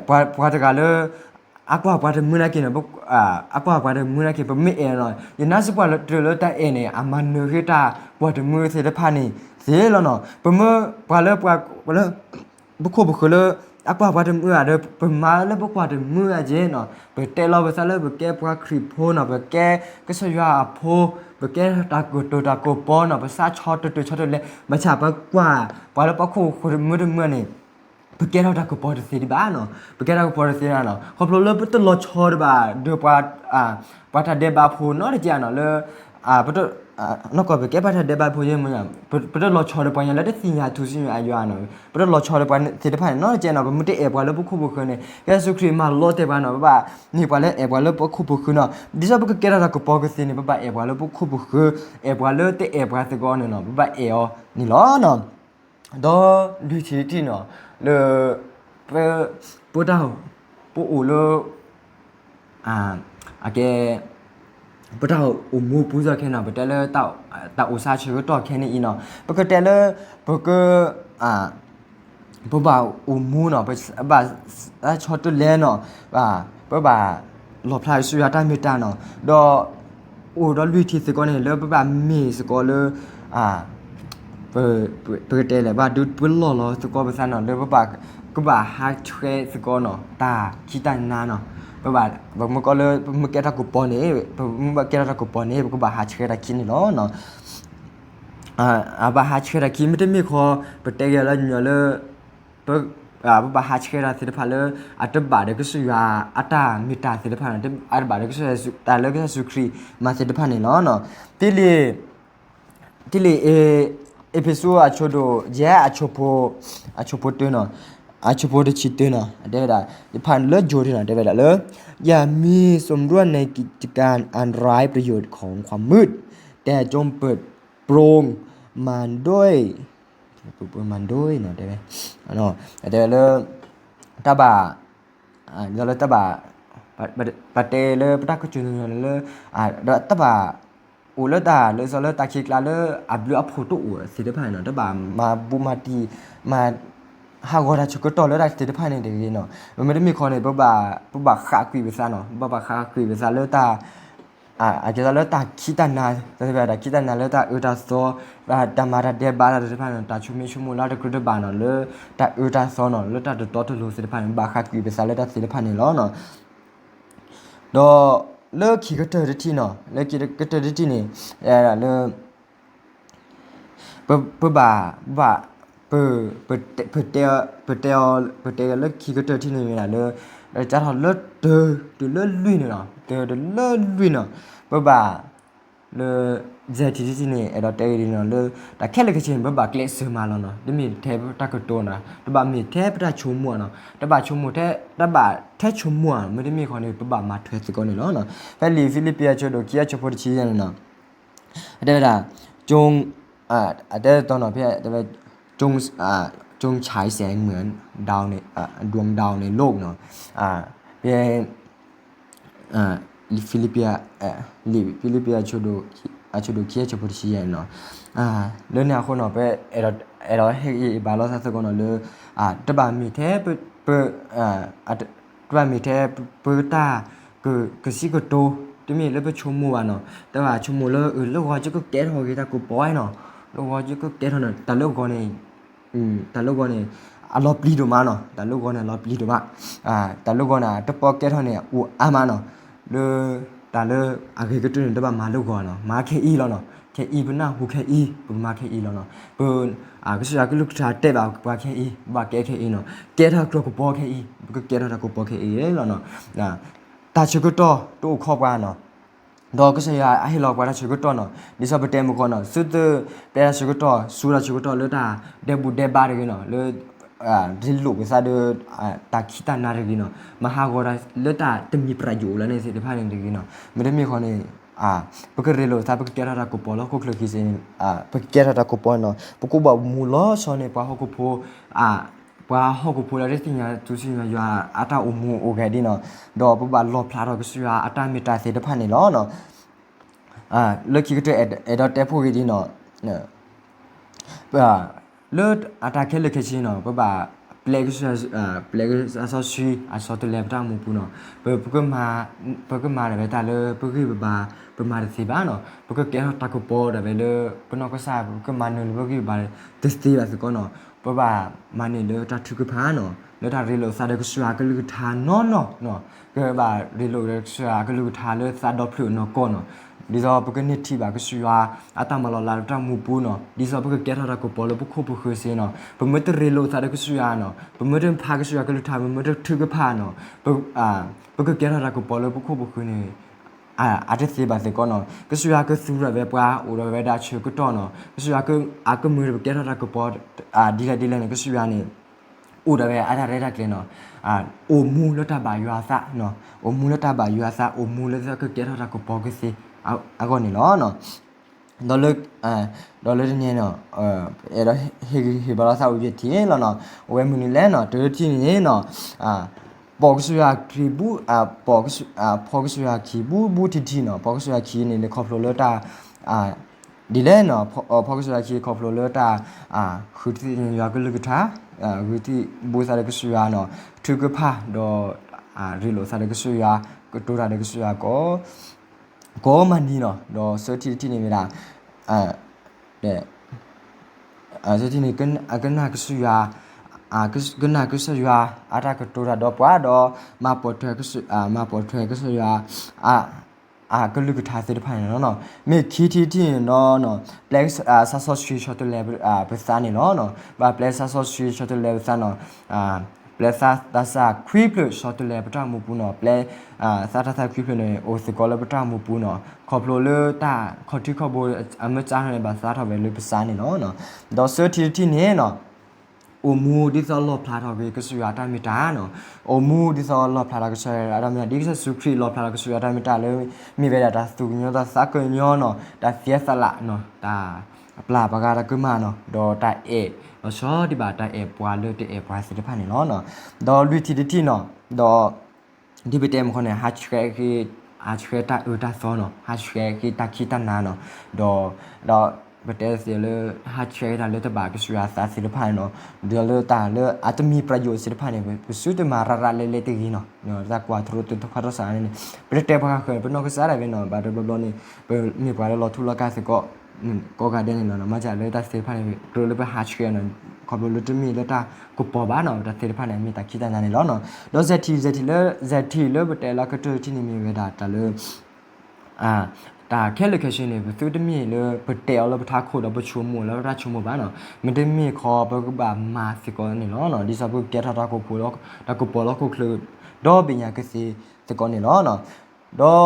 ပှၤတဂၤလၢ အကွၢ်ပှၤတမုာ်နာ်က့ၤနီၤ, အကွၢ်ပှၤတမုာ်နာ်က့ၤ ပမ့ၢ်အဲၣ်နီၤ ယနါစ့ၢ်ပှၤတၢၢ်လၢတၢ်အဲၣ်န့ၣ် အမၤနၢၤဃ့တၢ်ကွၢ်တမုာ်သ့ၣ်တဖၣ်န့ၣ်သ့လီၤနီၤ. ပမ့ၢ်ပှၤလၢ ပှၤလၢ ပခိၣ်ပဃၢၤလၢ အကွၢ်ပှၤတမုာ်ဧါဒီး ပမၤလၢပကွၢ်တမုာ်ဧါက့နီၤ, ပတဲလီၤပသးလၢပကဲပှၤခရံာ်ဖိနီၤ, ပကဲကစၢ်ယွၤအဖိ, ပကဲတၢ်ကတိၤတၢ်ကပီၤနီၤ, ပသးဆီတတုၤဆီတလဲ, ဘၣ်ဆၣ်ပကွၢ် ပှၤလၢပခိၣ်ပဃၢၤတမုာ်တမုာ်န့ၣ် ပကဲထီၣ်တၢ်ကပီၤတသ့ဒံးဘၣ်နီၤ, ပကဲထီၣ်ကပီၤတသ့နီၤ. ခီဖျိလၢပတလီၤဆီဒံးဘၣ်ဒီး ပှၤတၢ်ဒဲးဘးဖိနီတကဲးနီၤ, လၢ ပတ နီၢ်ကီၢ်ပကဲဘၣ်တၢ်ဒဲးဘးဖိယဲၢ်မ့ၢ်, ပတလီၤဆီဒီးပှၤကညီလၢတသ့ၣ်ညါထူသ့ၣ်ညါအယွၤနီၤ, ပတလီၤဆီဒီးပှၤသ့ၣ်တဖၣ်န့ၣ် နီတကဲနီၤ, ပမ့ၢ်တအဲၣ်ပှၤလၢပခိၣ်ပဃၢၤန့ၣ် ကစၢ်ယ့ၣ်ၡူးခရံာ်မၤလိတဲပှၤနီၤ, ပဘၣ်မ့ၢ်ပှၤလၢအဲၣ်ပှၤလၢပခိၣ်ပဃၢၤနီၤ, ဒ်သိးပကကဲထီၣ်တၢ်ကပီၤကသ့န့ၣ် ပဘၣ်အဲၣ်ပှၤလၢပခိၣ်ပဃၢၤ, အဲၣ်ပှၤလၢတအဲၣ်ပှၤစ့ၢ်ကီးန့ၣ်နီၤ, ပဘၣ်အဲၣ်အီၤန့ၣ်လီၤနီၤ. ဒီးလွံၢ်ထံၣ်တထံၣ်နီၤ, လၢ ပ ပတၢ် ပအိၣ်လၢ အကဲ ပတၢ်အိၣ်မူပူၤစ့ၢ်ကီးနီၤ, ပတဲလၢ တၢ်အိၣ်ဆူၣ်ဆၢကတီၢ်ခဲအံၤနီၤ, ပကတဲလၢ ပက ပဘၣ်အိၣ်မူနီၤ, ပဘၣ်ဆီတလဲနီၤ, ပဘၣ်လီၣ်ဖျါကစၢ်ယွၤတၢ်မ့ၢ်တၢ်နီၤ, ဒီး အိၣ်ဒီးလွံၢ်ထံၣ်စ့ၢ်ကီးန့ၣ် လၢပဘၣ်မ့ၢ်စ့ၢ်ကီးလၢ ပ ပကတဲလဲၣ် ဘၣ်ဒုးပလီၢ်လီၤစ့ၢ်ကီးပသးနီၤ, လၢပဘၣ် ကဘၣ်ဟးဆှဲးစ့ၢ်ကီးနီၤ တၢ်ခံးတၢ်နၤနီၤ, ပဘၣ် ပမ့ၢ်ကီးလၢ ပမ့ၢ်ကဲထီၣ်ကပီၤန့ၣ် ပမ့ၢ်ဘၣ်ကဲထီၣ်တၢ်ကပီၤန့ၣ် ပကဘၣ်ဟးဆှဲးတၢ်ခံးန့ၣ်လီၤ. အဘၣ်ဟးဆှဲးတၢ်ခံး မ့တမ့ၢ်ဃီ ပတဲက့ၤလၢညီလၢ ပဘၣ်ဟးဆှဲးတၢ်သ့ၣ်တဖၣ်လၢ အတဘၣ်ဒီးကစၢ်ယွၤအတၢ်မ့ၢ်တၢ်သ့ၣ်တဖၣ်, အတဘၣ်ဒီးကစၢ်ယွၤတၢ်လၢကစၢ်ယ့ၣ်ၡူးခရံာ်မၤသ့ၣ်တဖၣ်န့ၣ်လီၤ. တ့လံ တ့လံ အ့းဖ့းစူးအဆၢဒိၣ်ယဲၢ် အဆၢဖိတၢနီၤ, အဆၢဖိတဆံတၢနီၤ, တဲဝဲဒၣ် ယဖးလၢယိၤဒ်နီၤ, တဲဝဲဒၣ်လၢ อย่ามัวสำรวจในกิจการอันไร้ประโยชน์ของความมืด แต่จงเปิดโปงมันด้วย มันด้วยနီၤ, တဲဝဲ တဲဝဲလၢ တၢ်ဘၣ် လၢတၢ်ဘၣ် ပတဲလၢပတၢ်ကစူၤညီလၢ ဒီးတၢ်ဘၣ် အိၣ်လၢတၢ်လၢစီၤလၢတၢ်ခံးကျါလၢအဘျုးအဖှိၣ်တအိၣ်သ့ၣ်တဖၣ်န့ၣ်နီၤ, တၢ်ဘၣ်မၤဘူးမၤတံၢ် မၤ ဟးဂီၤတၢ်ဆၢကတီၢ်လၢတၢ်သ့ၣ်တဖၣ်န့ၣ်တဂ့ၤနီၤ, မ့တမ့ၢ်ဃီန့ၣ် ပဘၣ် ပဘၣ်ဃးကွံာ်ပသးနီၤ, ပဘၣ်ဃးကွံာ်ပသးလၢတၢ် အကဲသးလၢတၢ်ခံးတၢ်နၤ, တၢ်ခံးတၢ်နၤလၢတၢ်အၢတၢ်သီ, တၢ်မၤတၢ်ဒဲးဘးတၢ်သ့ၣ်တဖၣ်န့ၣ်, တၢ်ဆိမိၣ်ဆိကမိၣ်လၢတကြၢးတဘၣ်နီၤ, လၢတၢ်အၢတၢ်သီနီၤ, လၢတၢ်တတီတလိၤသ့ၣ်တဖၣ်န့ၣ်, ဘၣ်ဃးကွံာ်ပသးလၢတၢ်သ့ၣ်တဖၣ်န့ၣ်လီၤ. ဒီးလၢခံကတၢၢ်တထံၣ်နီၤ, လၢခံကတၢၢ်တထံၣ်န့ၣ် လၢ ပဘၣ် ဘၣ် ပ ပတဲ ပတဲလၢခံကတၢၢ်တထံၣ်န့ၣ်မ့ၢ်ဒၣ်လၢ ကၢ်ထီၣ်လၢတၢတုၤလၢလွံၢ်န့ၣ်နီၤ, တၢတုၤလၢလွံၢ်နီၤ, ပဘၣ် လၢ ယဲၢ်ထံၣ်တထံၣ်န့ၣ် အဲၣ်ဒိးတဲဂ့ၤဒ်နီၤလၢ တၢ်ခဲလၢာ်ခဲဆ့န့ၣ် ပဘၣ်ကျဲးစၢးမၤလီၤနီၤ, တမ့ၢ်ထဲပတၢ်ကတိၤနီၤ, တဘၣ်မ့ၢ်ထဲပတၢ်ဆိကမိၣ်နီၤ, တဘၣ်ဆိကမိၣ်ထဲ တဘၣ်ထဲဆိကမိၣ်ဧါ, မ့တမ့ၢ်ဃီန့ၣ် ပဘၣ်မၤထွဲစ့ၢ်ကီးန့ၣ်လီၤ. ဖဲလံာ်ဖံလံးပံၤအဆၢဒိၣ်ခံအဆၢဖိတဆံယဲၢ်န့ၣ်နီၤ တဲဝဲဒၣ် ကၠိ အတဲတီနီၤ ဖဲတဲဝဲ ကၠိ ကၠိ ฉายแสงเหมือนดาวใน ดวงดาวในโลกနီၤ, ဖဲ ဖံလံးပံၤ လံာ်ဖံလံးပံၤ အဆၢဒိၣ်ခံအဆၢဖိတဆံယဲၢ်န့ၣ်နီၤ, လၢန့ၣ်အဃိနီၤ ပအဲၣ်ဒိးဟ့ၣ်ဂံၢ်ဘါလိာ်သးစ့ၢ်ကီးနီၤလၢ တဘၣ်မ့ၢ်ထဲ ပ တဘၣ်မ့ၢ်ထဲ ပတၢ် ကစံးကတိၤ တမ့ၢ်လၢပဆိကမိၣ်ဘၣ်နီၤ, တဘၣ်ဆိကမိၣ်လၢ လၢဂီၤယကကဲထီၣ်ဂ့ၤတၢ်ကပီၤနီၤ, လၢဂီၤယကကဲထီၣ်နီၤ တၢ်လၢဂီၤန့ၣ် တၢ်လၢဂီၤန့ၣ် အလီၤပျံၤဒိၣ်မးနီၤ, တၢ်လၢဂီၤန့ၣ် အလီၤပျံၤဒိၣ်မး, တၢ်လၢဂီၤန့ၣ် တပီၢ်ကဲထီၣ်န့ၣ် အိၣ်အါမးနီၤ, လၢ တၢ်လၢအဂ့ၤကတၢၢ်န့ၣ် တဘၣ်မၤလၢဂီၤနီၤ, မၤခဲအံၤလီၤနီၤ, ခဲအံၤပနၢ်ဟူခဲအံၤ ပကမၤခဲအံၤလီၤနီၤ, ပ ကစၢ်ယွၤကလုၢ်ကထါတဲဘၣ်ပှၤခဲအံၤ ပဘၣ်ကဲခဲအံၤနီၤ, ကဲထီၣ်ကျိၤကပီၤခဲအံၤ ပကကဲထီၣ်တၢ်ကပီၤခဲအံၤလီၤနီၤ, တၢ်ဆၢကတီၢ်တအိၣ်ခိးပှၤနီၤ, ဒီးကစၢ်ယွၤအဟ့ၣ်လီၤပှၤတၢ်ဆၢကတီၢ်နီၤ, ဒ်သိးပတဲမုၢ်ကီၢ်နီၤ သုတပျဲတၢ်ဆၢကတီၢ် ဆူတၢ်ဆၢကတီၢ်လၢတၢ်ဒဲးဘူးဒဲးဘးတဂ့ၤနီၤ, လၢ ရ့လိာ်ပသးဒီး တၢ်ခံးတၢ်နၤတဂ့ၤနီၤ, မၤဟးဂီၤတၢ်လၢတၢ်တမံၤပြးယိာ်လၢန့ၣ်သ့ၣ်တဖၣ်န့ၣ်တဂ့ၤနီၤ, မ့တမ့ၢ်ဃီန့ၣ် ပကရ့လိာ်သး ပကကဲထီၣ်တၢ်ကပီၤလၢဟီၣ်ခိၣ်ချၢခံစ့ၢ်န့ၣ် ပကဲထီၣ်တၢ်ကပီၤနီၤ, ပကဘၣ်မူလီၤဆီန့ၣ် ပှၤဟီၣ်ခိၣ်ဖိ ပှၤဟီၣ်ခိၣ်ဖိလၢတသ့ၣ်ညါထူသ့ၣ်ညါယွၤအတၢ်အိၣ်မူအိၣ်ဂဲၤဒ်နီၤ, ဒီးပဘၣ်လီၣ်ဖျါထီၣ်ကစၢ်ယွၤအတၢ်မ့ၢ်တၢ်သ့ၣ်တဖၣ်န့ၣ်လီၤနီၤ, လၢခံကတၢၢ်အဲၣ်ဒိးတဲဖှိၣ်ဂ့ၤဒ်နီၤ လၢအတၢ်ခဲလၢာ်ခဲဆ့နီၤ ပဘၣ်ပျဲကစၢ် ပျဲကစၢ်စီဆှံ အစီတလဲပတၢ်မူပူၤနီၤ, ပ ပကမၤ ပကမၤဒၣ်ဝဲတၢ်လၢပဂံၢ်ပဘါ ပမၤတသ့ဘၣ်နီၤ, ပကကဲထီၣ်တၢ်ကပီၤဒၣ်ဝဲလၢ ပနီၢ်ကစၢ် ပကမၤနၢၤလၢပဂံၢ်ပဘါတသ့ဘၣ်စ့ၢ်ကီးနီၤ, ပဘၣ်မၤန့ၢ်လၢတၢ်ထုကဖၣ်နီၤ, လၢတၢ်ရ့လိာ်သးဒီးကစၢ်ယွၤကလုၢ်ကထါနီၢ်နီၢ်နီၤ, ကဘၣ်ရ့လိာ်ဒီးကစၢ်ယွၤကလုၢ်ကထါလၢသးဒီဖျၢၣ်နီၢ်ကီၢ်နီၤ, ဒ်သိးပကန့ၢ်ထံၣ်ဘၣ်ကစၢ်ယွၤ အတၢ်မၤလီၤလးလၢတၢ်မူပူၤနီၤ, ဒ်သိးပကကဲထီၣ်တၢ်ကပီၤလၢပခိၣ်ပဃၢၤစ့ၢ်နီၤ, ပမ့ၢ်တရ့လိာ်သးဒီးကစၢ်ယွၤနီၤ, ပမ့ၢ်တဖးကစၢ်ယွၤကလုၢ်ကထါ ပမ့ၢ်တထုကဖၣ်နီၤ, ပကကဲထီၣ်တၢ်ကပီၤလၢပခိၣ်ပဃၢၤန့ၣ် အတသ့ဘၣ်စ့ၢ်ကီးနီၤ. ကစၢ်ယွၤကသူၣ်ထီၣ်ဝဲပှၤ အိၣ်ဒီးဝဲဒၣ်ဆၢကတီၢ်နီၤ. ကစၢ်ယွၤအကမၢ်ဒီးပကဲထီၣ်တၢ်ကပီၤဒ်လဲၣ်ဒ်လဲၣ်န့ၣ် ကစၢ်ယွၤန့ၣ် အိၣ်ဒီးဝဲအတၢ်ရဲၣ်တၢ်ကျဲၤနီၤ. အိၣ်မူလၢတၢ်ဘၣ်ယွၤအသး, အိၣ်မူလၢတၢ်ဘၣ်ယွၤအသး, အိၣ်မူလၢကကဲထီၣ်တၢ်ကပီၤကသ့အဂီၢ်န့ၣ်လီၤ. ဒီးလၢ, ဒီးလၢတနံၤန့ၣ်, အဲၣ်ဒိးဟ့ၣ်ဂံၢ်ဟ့ၣ်ဘါလီၤသးအိၣ်ယဲၢ်ထံၣ်လီၤနီၤ. အဝဲမနုၤလဲၣ်နီၤ, တထံၣ်န့ၣ်နီၤ, ပိာ်ကစၢ်ယွၤခံဘၣ်, ပိာ်ကစၢ်ယွၤခံဘၣ်, ဘူးထံထံၣ်နီၤ. ပိာ်ကစၢ်ယွၤခံန့ၣ် ခီဖျိလၢတၢ် ဒ်လဲၣ်နီၤ, ပိာ်ကစၢ်ယွၤခံခီဖျိလၢတၢ် ဃုသ့ၣ်ညါယွၤကလုၢ်ကထါ, ဃုသ့ၣ်ညါသးဒီးကစၢ်ယွၤနီၤ, ထုကဖၣ်ဒီး ရ့လိာ်သးဒီးကစၢ်ယွၤ, ကတိၤတၢ်ဒီးကစၢ်ယွၤ ကိးမုၢ်နံၤနီၤ. ဒီးဆၢထံၣ်တထံၣ်န့ၣ်မ့ၢ်ဒၣ်, ဆၢထံၣ်န့ၣ် ကနၣ်ကစၢ်ယွၤ, ကနၣ်ကစၢ်ယွၤအတၢ်ကတိၤတၢ်ဒီးပှၤဒီး မၤပိာ်ထွဲ, မၤပိာ်ထွဲကစၢ်ယွၤ အကလုၢ်ကထါသ့ၣ်တဖၣ်န့ၣ်လီၤ. မ့ၢ်ခံထံၣ်တထံၣ်န့ၣ်ဒီး ပျဲသးစီဆှံဆီတလဲပသးန့ၣ်လီၤ. ဘၣ်ပျဲသးစီဆှံဆီတလဲပသးနီၤ, ပျဲသးတၢ်သးခွံဖျၢၣ်ဆီတလဲပတၢ်အိၣ်မူပူၤနီၤ. ပျဲသးတၢ်သးခွံဖျၢၣ်န့ၣ် အိၣ်စ့ၢ်ကီးလၢပတၢ်အိၣ်မူပူၤနီၤ. ခီဖျိလၢတၢ်ခီၣ်ထံးခီၣ်ဘိအမ့ၢ်စးထီၣ်န့ၣ် ဘၣ်သးထီၣ်ဝဲလၢပသးန့ၣ်လီၤ. ဒီးဆၢထံၣ်တထံၣ်န့ၣ်နီၤ, အိၣ်မူဒ်သိးလီၣ်ဖျါထီၣ်က့ၤကစၢ်ယွၤအတၢ်မ့ၢ်တၢ်နီၤ. အိၣ်မူဒ်သိးလီၣ်ဖျါထီၣ်ကစၢ်ယွၤအတၢ်မ့ၢ်တၢ်, ဒ်ကစၢ်ယ့ၣ်ၡူးခရံာ်လီၣ်ဖျါထီၣ်ကစၢ်ယွၤအတၢ်မ့ၢ်တၢ်လၢ မ့ၢ်ဝဲဒၣ်တၢ်သူၣ်ကညီၤတၢ်သးကညီၤနီၤ, တၢ်သ့သးလးနီၤ, တၢ်ပျၢ်ပှၤဂၤတၢ်ကမၣ်နီၤ, ဒီးတၢ်အဲၣ်လီၤဆီဒံးဘၣ် တၢ်အဲၣ်ပှၤလၢတအဲၣ်ပှၤသ့ၣ်တဖၣ်န့ၣ်လီၤ. ဒီးလွံၢ်ထံၣ်တထံၣ်နီၤ, ဒီး ဒ်ပတဲမ့ၢ်ခီန့ၣ် ဟးဆှဲး, ဟးဆှဲးတၢ်အၢတၢ်သီနီၤ, ဟးဆှဲးက့ၤတၢ်ခံးတၢ်နၤနီၤ, ဒီး, ဒီးပတဲသ့လၢ ဟးဆှဲးတၢ်လၢတဘၣ်ကစၢ်ယွၤအသးသ့ၣ်တဖၣ်န့ၣ်နီၤ, ဒီးလၢတၢ်လၢအတမ့ၢ်ပယိၤသ့ၣ်တဖၣ်န့ၣ် ပသုတမၤရၤရၤလဲလဲတဂ့ၤနီၤ, တၢ်ကွၢ်ထီၣ်တဖၣ်ထီၣ်စးန့ၣ် ပတတဲပှၤဃၢၤ ပနီၢ်ကစၢ်ဒၣ်ဝဲနီၤ, ဘၣ်တဘျီဘျီန့ၣ် ပမ့ၢ်ပှၤလၢလီၤထူလီၤကၢ်စ့ၢ်ကီး ကိးဂၤဒဲးန့ၣ်လီၤ. မ့ၢ်ဒ်လၢတၢ်သ့ၣ်တဖၣ်န့ၣ် ကြၢးလၢပဟးဆှဲးနီၤ, ခီဖျိလၢတမ့ၢ်လၢတၢ်ကပီၤဘၣ်နီၤ, တၢ်သ့ၣ်တဖၣ်န့ၣ် မ့ၢ်တၢ်ခံးတၢ်နၤန့ၣ်လီၤ. ဒီး ဇဲထံး, ဇဲထံးလၢ, ဇဲထံးလၢပတဲလၢကတၢၢ်တထံၣ်န့ၣ်မ့ၢ်ဝဲဒၣ်တၢ်လၢ တၢ်ခဲလၢာ်ခဲဆ့န့ၣ် ပသုတမ့ၢ်လၢပတဲအီၤလၢပထးခိၣ်ဒီး ပဆိကမိၣ်လၢပတၢ်ဆိကမိၣ်ဘၣ်နီၤ, မ့တမ့ၢ်ခီ ပကဘၣ်မၤစ့ၢ်ကီးန့ၣ်လီၤ. ဒ်သိးပကကဲထီၣ်တၢ်ကပီၤလၢဟီၣ်ခိၣ်ချၢ ဒီဘ့ၣ်ညါကသ့စ့ၢ်ကီးန့ၣ်လီၤ. ဒီး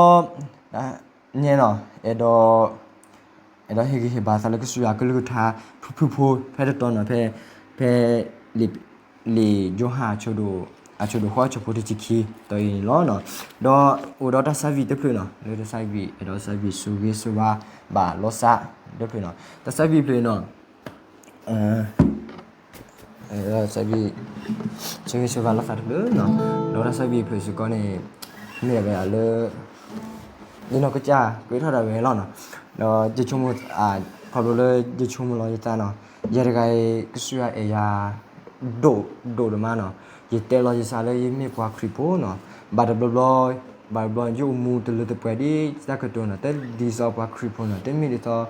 န့ၣ်နီၤ, အဲၣ်ဒိး, အဲၣ်ဒိးဟ့ၣ်ဂံၢ်ဟ့ၣ်ဘါသးလၢကစၢ်ယွၤကလုၢ်ကထါ ဖုၣ်ဖုၣ်ဖိ ဖဲတတီၤနီၤ, ဖဲ, ဖဲ, လံာ်ယိၤဟၣ်, အဆၢဒိၣ်ဃိး အဆၢဖိတဆံခံ တီၤအံၤန့ၣ်လီၤ. ဒီးအိၣ်ဒီးတၢ်ဆါဝံၣ်တဖျၢၣ်နီၤ, လၢတၢ်ဆါဝံၣ် အဲၣ်ဒိးဆါဝံၣ်ဆိၣ်ဂ့ၤဆိၣ်ဝါဘၣ်လိာ်သးတဖျၢၣ်နီၤ, တၢ်ဆါဝံၣ်ဖျၢၣ်နီၤ တၢ်ဆါဝံၣ်, ဆိၣ်ဂ့ၤဆိၣ်ဝါလိာ်သးတဖျၢၣ်နီၤ, ဒီးတၢ်ဆါဝံၣ်ဖျၢၣ်စ့ၢ်ကီးန့ၣ် မ့ၢ်ဝဲဒၣ်လၢ ယနီၢ်ကစၢ်ဃ့ထီၣ်ဒၣ်ဝဲလီၤနီၤ, ဒီးယဆိကမိၣ်, ခီဖျိလၢယဆိကမိၣ်လီၤယသးနီၤ, ယဲတဂၤအံၤ ကစၢ်ယွၤအဲၣ်ယၤ ဒိၣ်ဒိၣ်ဒိၣ်မးနီၤ, ယတဲလီၤယသးလၢယမ့ၢ်ပှၤခရံာ်ဖိနီၤ, ဘၣ်တဘျီဘျီ, ဘၣ်တဘျီယအိၣ်မူတလၢတပှဲၤဒ်တၢ်ကတိၤနီၤ, တဒ်သိးပှၤခရံာ်ဖိနီၤ, တမ့ၢ်ဒ်သိး တၢ်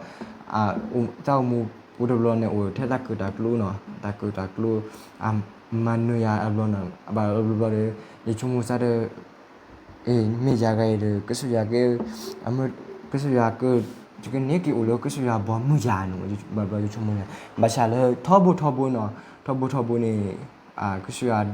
အိၣ်မူအိၣ်တဘျီန့ၣ် အိၣ်ထဲတၢ်ကၢၣ်တၢ်ကျူနီၤ, တၢ်ကၢၣ်တၢ်ကျူ မၤနၢၤယၤအဘျီနီၤ, ဘၣ်တဘျီဘျီဒီး ယဆိကမိၣ်သးဒီး မ့ၢ်ယၤဂၤအံၤဒီး ကစၢ်ယွၤက, ကစၢ်ယွၤက, ယကန့ၢ်က့ၤအိၣ်လၢကစၢ်ယွၤဘီမုၢ်ယၤန့ၣ်, ဘၣ်တဘျီယဆိကမိၣ်, ဘၣ်ဆၣ်လၢထီဘိထီဘိနီၤ, ထီဘိထီဘိန့ၣ် ကစၢ်ယွၤ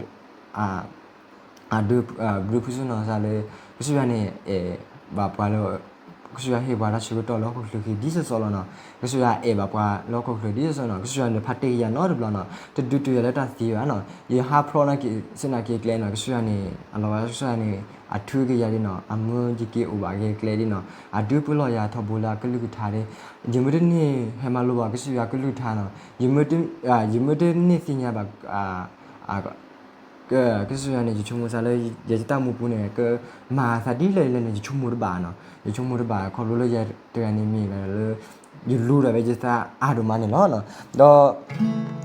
အဒုး, ဘျုးဖှိၣ်ဆိနီၤသးလၢ ကစၢ်ယွၤန့ၣ် အဲၣ်ဘၣ်ပှၤလၢ, ကစၢ်ယွၤဟ့ၣ်ပှၤတၢ်ဆၢကတီၢ်လၢဟီၣ်ခိၣ်ချၢခံဒ်သိးသိးလီၤနီၤ, ကစၢ်ယွၤအဲၣ်ဘၣ်ပှၤလၢဟီၣ်ခိၣ်ချၢဒ်သိးသိးနီၤ, ကစၢ်ယွၤန့ၣ် ဖးတ့ၢ်က့ၤယၤနီတဘျီနီၤ, တဒုးတုၤယၤလၢတၢ်သံဘၣ်နီၤ, ယဟးဖျိးနာ်က့ၤ စ့နာ်က့ၤကျဲနီၤ, ကစၢ်ယွၤန့ၣ် အလီၤဂာ် ကစၢ်ယွၤန့ၣ် အထုက့ၤယၤဒ်နီၤ, အမၢယက့ၤအိၣ်ဘၣ်က့ၤကျဲဒ်နီၤ, အဒုးပလီၢ်ယၤထီဘိလၢအကလုၢ်ကထါဒ်, ယမ့ၢ်တန့ၢ်ဟဲမၤလိဘၣ်ကစၢ်ယွၤကလုၢ်ကထါနီၤ, ယမ့ၢ်တန့ၢ်သ့ၣ်ညါဘၣ် ကစၢ်ယွၤန့ၣ် ယဆိကမိၣ်သးလၢ ယတၢ်မူပူၤန့ၣ် ကမၤသးဒ်လဲၣ်ဒ်လဲၣ်န့ၣ် ယဆိကမိၣ်တဘၣ်နီၤ, ယဆိကမိၣ်တဘၣ် ခီဖျိလၢယတဂၤန့ၣ်မ့ၢ်လၢ ယလူၤဒၣ်ဝဲယသးအါဒိၣ်မးန့ၣ်လီၤ.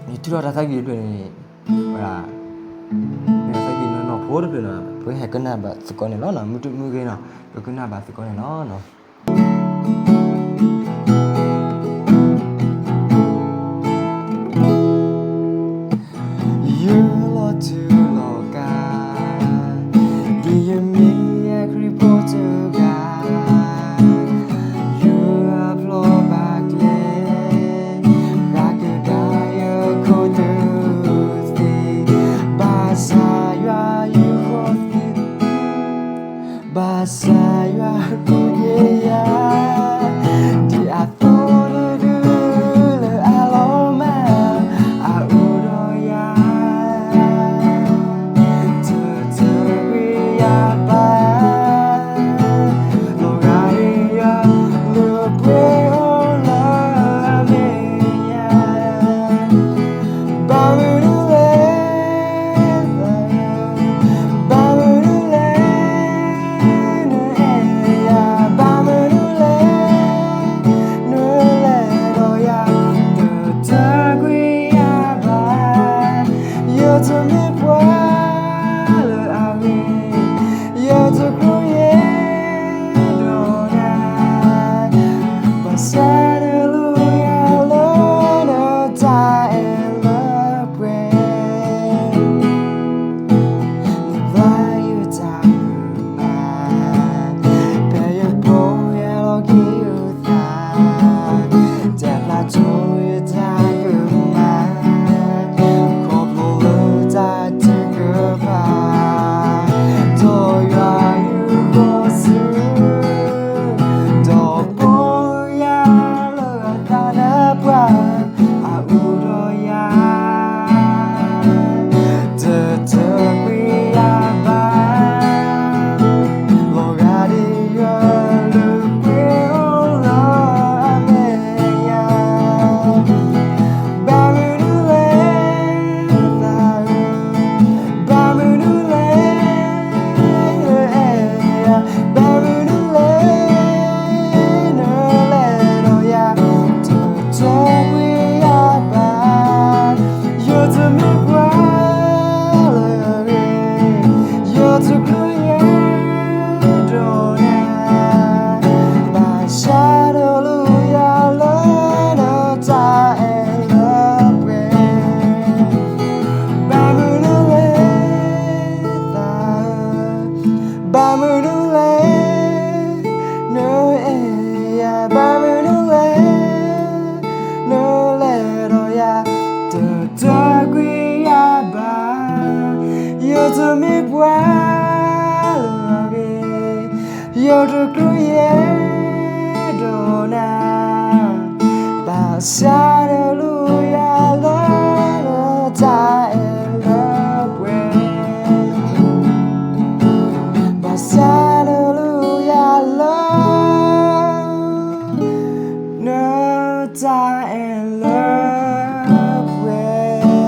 ဒီး ယထုးထီၣ်တၢ်သးဝံၣ်တဖျၢၣ်န့ၣ် ဝဲဒၣ် မ့ၢ်တၢ်သးဝံၣ်နီၢ်နီၢ်ဖိတဖျၢၣ်နီၤ, ပဟဲကနၣ်ဘၣ်စ့ၢ်ကီးန့ၣ်လီၤ, မုာ်တမုာ်ဂ့ၤနီၤ ပကနၣ်ဘၣ်စ့ၢ်ကီးန့ၣ်လီၤ. ယလီၤတူၢ်လီၤကာ်, ဒ်ယမ့ၢ်ခရံာ်ဖိတဂၤ, ယအဖျီဘၣ်ကျဲ, ဃၣ်ကဒါယခိၣ်သ့ၣ်, ဘၣ်ဆၣ်ယွၤယဃီသ့ၣ်, ဘၣ်ဆၣ်ယွၤ တမ့ၢ်ပှၤလၢအဂ့ၤ, ယတကြၢးယဲဒီးနၤ, ဘၣ်ဆၣ်ဒီးလူၤယၤလၢနတၢ်အဲၣ်လၢပှဲၤ, နဘျါယတၢ်မုာ်မး, ဖဲယပိာ်ယလီၢ်ခံယသး, တဲဖျါထီၣ်ယတၢ်ကမၣ်, ခီဖျိလၢတၢ်ထုကဖၣ်, ဒီးယွၤယုၢ်ဃီၤဆူ, ဒီးပိာ်ယၤလၢအသးလၢပှၢ် အအူဒီးယၤ, တတကွံယၤဘၣ်, လီၤဂာ်ဒ်ယွၤလုၢ်ကွံာ်အိၣ်လၢအမဲာ်ညါ, ဘၣ်မနုၤလဲၣ် သးဧၢ, ဘၣ်မနုၤလဲၣ် နအဲၣ်ယၤ, ဘၣ်မနုၤလဲၣ် နလဲၤဒီးယၤ, တတကွံယၤဘၣ်, ယတမ့ၢ်ပှၤလၢအဂ့ၤ, ယတကြၢးယဲဒီးနၤ, ဘၣ်ဆၣ်ဒီးလူၤယၤလၢနတၢ်အဲၣ်လၢပှဲၤ, ဘၣ်မနုၤလဲၣ် သးဧၢ, ဘၣ်မနုၤလဲၣ် နအဲၣ်ယၤ, ဘၣ်မနုၤလဲၣ် နလဲၤဒီးယၤ, တတကွံယၤဘၣ်, ယတမ့ၢ်ပှၤလၢအဂ့ၤ, ယတကြၢးယဲဒီးနၤ, ဘၣ်ဆၣ်ဒီးလူၤယၤလၢနတၢ်အဲၣ်လၢပှဲၤ, ဘၣ်ဆၣ်ဒီးလူၤယၤလၢ နတၢ်အဲၣ်လၢပှဲၤ,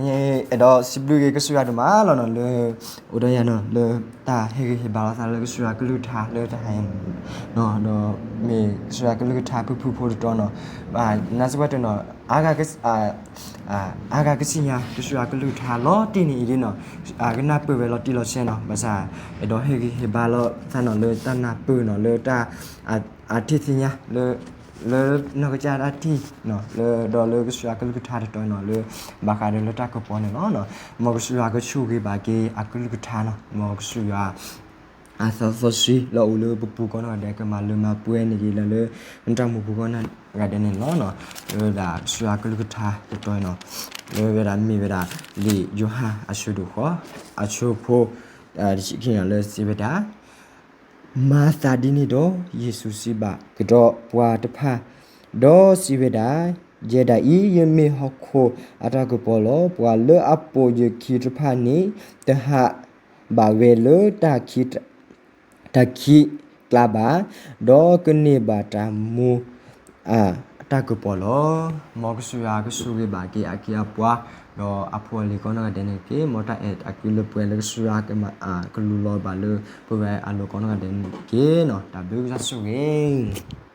အဲၣ်ဒိးစံးဘျုးက့ၤကစၢ်ယွၤဒိၣ်မးလီၤနီၤ လၢ အိၣ်ဒီးယၤနီၤ လၢတၢ်ဟ့ၣ်ဂံၢ်ဟ့ၣ်ဘါလိာ်သးလၢကစၢ်ယွၤကလုၢ်ကထါလၢတဟါအံၤနီၤ, ဒီးမ့ၢ်ကစၢ်ယွၤကလုၢ်ကထါဖုၣ်ဖုၣ်ဖိတတီၤနီၤ, ဘၣ်နာ်စ့ၢ်ကီးတနီၤ အါဂၤကစံၣ်ညါ ကစၢ်ယွၤကလုၢ်ကထါလီၤတံၢ်န့ၣ်အံၤဒ်နီၤ, ကနၢ်ပၢၢ်ဝဲလီၤတံၢ်လီၤဆဲးနီၤ, ဘၣ်ဆၣ် အဲၣ်ဒိးဟ့ၣ်ဂံၢ်ဟ့ၣ်ဘါလိာ်သးနီၤ လၢတၢ်နၢ်ပၢၢ်နီၤ လၢတၢ် အထံၣ်သ့ၣ်ညါ လၢ လၢနီၢ်ကစၢ်တၢ်ထံၣ်နီၤ လၢဒီးလၢကစၢ်ယွၤကလုၢ်ကထါတတီၤနီၤ လၢ ဘၣ်ဃးဒီးလၢတၢ်ကပီၤန့ၣ်လီၤ. မ်ကစၢ်ယွၤကဆိၣ်ဂ့ၤဘၣ်က့ၤအကလုၢ်ကထါနီၤ, မ်ကစၢ်ယွၤ အသးစီဆှံလၢအအိၣ်လၢပပူၤကိးနီၢ်ဂၤဒဲး ကမၤလၢမၤပှဲၤန့ၢ်က့ၤလၢ လၢနတၢ်မူပူၤကိးနီၢ်ဂၤဒဲးန့ၣ်လီၤ. လၢဝဲဒၣ်ကစၢ်ယွၤကလုၢ်ကထါတတီၤနီၤ လၢဝဲဒၣ်မ့ၢ်ဝဲဒၣ် လံာ်ယိၤဟၣ်အဆၢဒိၣ်ဃီ အဆၢဖိ တဆံခံနီၤ လၢစံးဝဲဒၣ် မၤသးဒ်န့ၣ်ဒီး ယ့ၣ်ၡူးစံးဘၣ်ကဒီးပှၤတဖၣ်, ဒီးစံးဝဲဒၣ်, ယဲဒၣ်အံၤ ယမ့ၢ်ဟီၣ်ခိၣ်အတၢ်ကပီၤလီၤ. ပှၤလၢအပိာ်ယခံတဖၣ်န့ၣ် တဟးဘၣ်ဝဲလၢ တၢ်ခံးကျါဘၣ်, ဒီးကန့ၢ်ဘၣ်တၢ်မူ အတၢ်ကပီၤလီၤ. မ်ကစၢ်ယွၤကဆိၣ်ဂ့ၤဘၣ်က့ၤအက့အပှၤ ဒီးအဖိအလံၤကိးနီၢ်ဂၤဒဲးန့ၣ်တက့ၢ်. မ်တၢ်အဲၣ်အကုလၢပှဲၤလၢကစၢ်ယွၤကမၤ ကလူလီၤဘၣ်လၢပဝဲအလိၤကိးနီၢ်ဂၤဒဲးန့ၣ်တက့ၢ်နီၤ. တၢ်ဘျုးကစၢ်ဆိၣ်ဂ့ၤ